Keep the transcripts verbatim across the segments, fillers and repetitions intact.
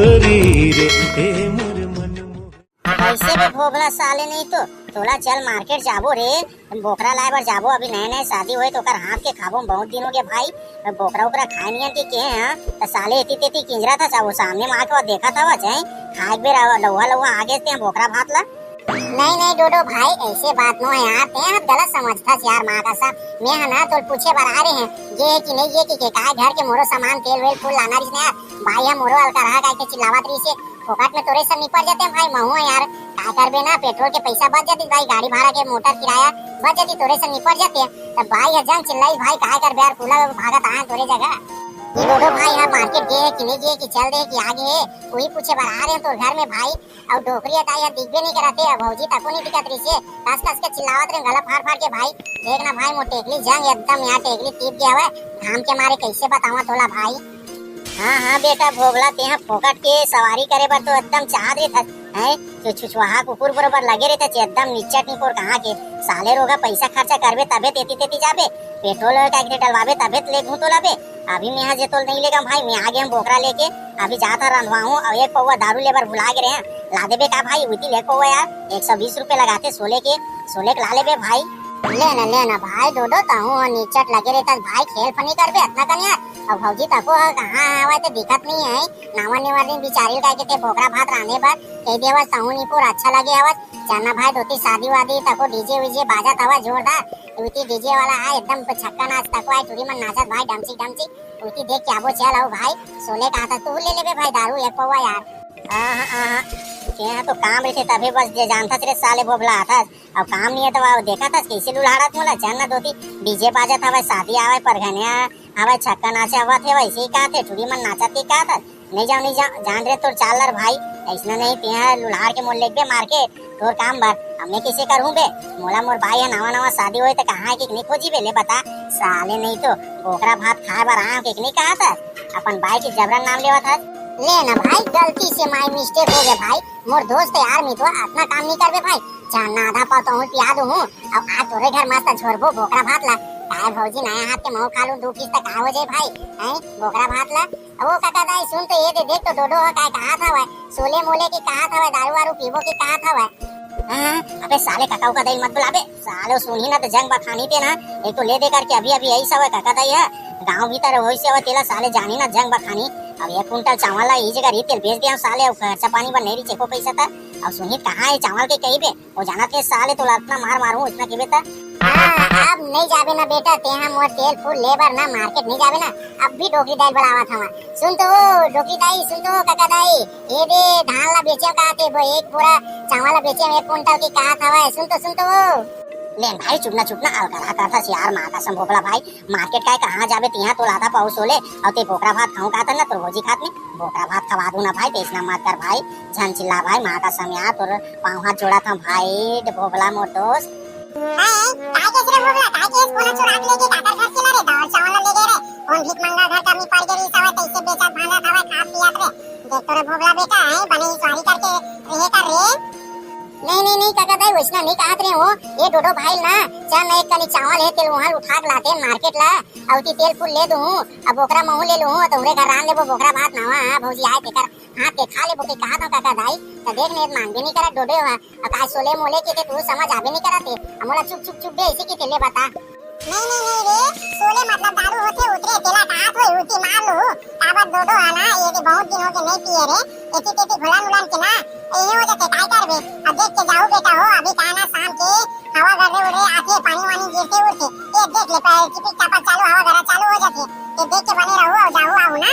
गोरी रे, ए मोर मन मोहन। ऐसे भी भोभला साले नहीं तो, तोला चल मार्केट जाबो रे, बोकरा लाए बर जाबो। अभी नए नए शादी होए तो ओकर हाथ के खाबो, बहुत दिन हो गए भाई, बोकरा ओकरा खाए नियन के, के हैं, त साले एती तेती किंजरा था, वो सामने में आके वो देखा था, वो चाहे खाए के बेरा लौहा लौहा आगे ते बोकरा भात ला। नहीं नहीं डोडो भाई, ऐसे बात नो है यार, ते ह गलत समझथस यार। माँ कसम, मैं ह ना तोल पूछे बर आ रहे हैं, ये है कि नहीं, ये कि के काय घर के मोरो सामान, तेल वेल फूल लाना रहिस ना यार, भाई ह मोरो अलका रहा काय के चिल्लावत रहिस, फोकट में तोरे से निपट जाते हैं भाई, महू है यार, काय करबे ना, पेट्रोल के पैसा बच जाती भाई, गाड़ी भाड़ा के मोटर किराया बच जाती, तोरे से निपट जाते हैं। तब भाई ह जंग चिल्लाई भाई, काय करबे यार, पूरा भागत आए तोरे जगह। ये डोडो भाई ह मार्केट गए है कि नहीं गए, कि चल दे कि आगे है, वही पूछे बर आ रहे हैं तोर घर में भाई। अउ डोकरी अटाई ह दिखबे नहीं करत हे, अब भौजी तको नहीं दिखत रहिसे, कस कस के चिल्लावत रहे गला फाड़ फाड़ के भाई। देख ना भाई, मोर टेकली जंग एकदम यहाँ टेकली तीप गया हवय, घाम के मारे कैसे बतावा तोला भाई। हाँ हाँ बेटा भोभला, तेहा फोकट के सवारी करे बर तो एकदम चाहत रहिथस, हैं? जो छुछुआहा कुकुर बरोबर लगे रहिथस, एकदम निच्चट निपोर कहाँ के। साले रोगा पैसा खर्चा करबे तभे तेती तेती जाबे, पेट्रोल का डलवाबे तभे ले घूम तो लाबे। अभी मेहा जे तोल नहीं लेगा भाई, मैं आ गया हूँ बोकरा लेके, अभी जात हूँ रंधवा हूँ, और एक पौवा दारू लेबर भुला गे रहे हैं, ला देबे का भाई? उती ले पौवा यार, एक सौ बीस रुपये लगाते सोले के, सोले के ला लेबे भाई। ले ना, ले ना भाई, डोडो तहूँ हो निचट लगे रहता भाई, खेल फनी करबे अतना कन यार। अब भौजी तको ह कहाँ हवय ते दिखत नहीं है, नावा नेवर दिन बिचारी का के ते बोकरा भात रांधे बर कह देवस, तहूँ निपोर अच्छा लगे हवस। चलना भाई, दोती शादी वादी तको डीजे वीजे बाजत हवय जोरदार, उती डीजे वाला आय एकदम छक्का नाच तको आय, टूरी मन नाचत भाई डमचिक डमचिक। उती देख के आबो, चल आओ भाई, सोले कहा था तू ले लेबे भाई दारू एक पौवा यार। आहा, आहा, तेहा तो काम रहिथे तभे बस जे जानथस रे साले भोभला आथस। अब काम नहीं है तो वो देखा थस कैसे लुलाड़त मोला, चल ना दोती डीजे बाजत हवय, शादी आवय, परघनिया आवय, छक्का नाचे आवत हे, वैसे ही कहा थे, टूरी मन नाचत ही कहा थस। नहीं जाओ, नहीं जाओ, जान रे तोर चाल लर भाई, ऐसना नहीं तेहा लुलाड़ के मोल लेगबे मार के। तोर काम बर, अब मैं किसे करहूँ बे? मोला मोर भाई ह नवा नवा शादी होए त कहाँ है कि नहीं खोजी बे, ले बता। साले नहीं तो बोकरा भात खाए बर आए हो कि नहीं कहा था, अपन भाई के जबरन नाम लेवत हस। ले ना भाई, गलती से my mistake हो गया भाई, मोर दोस्त यार मितवा अतना काम नहीं करबे भाई, चार ना आधा पाव तो हूँ पिया दूँ हूँ। अब आज तोरे घर मस्त झोरबो बोकरा भात ला, काय भौजी नया हाथ के मऊ खा लूँ दू पीस तक का हो जाए भाई, हैं बोकरा भात ला। अब वो काका दाई सुन तो ये दे, देख तो डोडो ह काय कहा था वह, सोले मोले के कहा था वह, दारू वारू पीबो के कहा था वह। हाँ, अबे साले काका उका दाई मत बुलाबे, साले सुनही ना तो जंग बखानी ते ना। एक तो ले दे करके अभी अभी यही सब है काका दाई है, गाँव भीतर वही से वह तेला साले जानी ना जंग बखानी। अब एक कुंटल चावल ला यही जगह रीत तेल बेच दिया साले, अब खर्चा पानी बर नहीं रही चेको पैसा था। अब सुनही कहाँ है चावल के कही बे, वो जानत हे साले तोला अतना मार मारू उसना कही बे ता। हाँ, अब नहीं जाबे ना बेटा, तेहा मोर तेल फूल लेबर ना मार्केट नहीं जाबे ना, अब भी डोकरी दाई बुलावत हवा। सुन तो वो डोकरी दाई, सुन तो वो काका दाई, ये दे धान ला बेचे कहा थे, वो एक बोरा चावल ला बेचे एक कुंटल की कहा था, सुन तो, सुन तो वो। लेन भाई चुपना चुपना अलगला करता सियार माँ का संभोगला भाई, मार्केट काय कहाँ जाबे तिहाँ तो लाता पाऊ सोले, और ते बोकरा भात खाऊं कहा था ना तो भौजी खात में बोकरा भात खवा दूं ना भाई, तेसना मत कर भाई, झन चिल्ला भाई, माँ का समया तोर पाँव हाथ जोड़ा था भाई, डे भोभला मोर दोस्त। हैं? काय केस रे भोभला, काय केस? कोना चोरा के लेके काकर घर के ला रे, दाल चावल ले गए रे, कौन भीख मंगा घर कमी पड़ गई रे, सब तैसे बेचत भांजत हवे, खात पियत रे। देख तो रे भोभला बेटा, हैं? बने ही सॉरी करके रहे कर रे। नहीं, नहीं, नहीं, काका दाई, वैसना नहीं कहत रहे हो। ये डोडो भाई ना, चल ना एक कनी चावल है, तेल वहाँ उठा के लाते मार्केट ला, अउती तेल फूल ले दूँ, अब बोकरा महू ले लूँ, तो उरे घर रान लेबो, बोकरा भात नावा, हाँ, भौजी आए तेकर हाथ के खा लेबो, के कहा था काका दाई, तो देख नहीं, मानबे नहीं करा डोडो, हाँ। अब काय सोले मोले के, के तू समझ आबे नहीं करत हे। अब मोला चुप, चुप, चुप बे, ऐसे के तेले बता। नहीं, नहीं, नहीं रे, सोले मतलब दारू होथे, उतरे तेला कहात होई, उती मार लू। काबर डोडो है ना, ये के बहुत दिन हो गए नहीं पिए रे। एती तेती घुलन उलन के ना, ये हो जाते, काय करबे? अब देख के जाऊ बेटा हो, अभी का ना शाम के हवा गर्रे उर्रे आथे, पानी वानी गिरते उरते। ये देख ले, पे-, टिपिक टापक चालू, हवा गर्रा चालू हो जाथे। ये देख के बने रहू और जाऊ आऊ ना।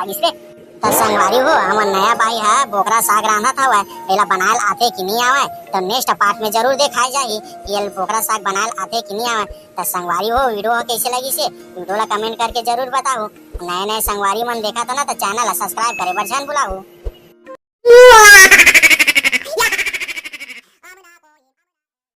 लगिस रे। त संगवारी हो, हमर नया बाई ह बोकरा साग रांधत हवय, एला बनायल आथे कि नी आवय, त next part में जरूर देखाय जाही कि एल बोकरा साग बनायल आथे कि नी आवय। त संगवारी हो, video ह कइसे लगिस हे, video ला comment करके जरूर बताहू। नए नए संगवारी मन देखत हो ना, त channel ला subscribe करे बर झन भुलाहू।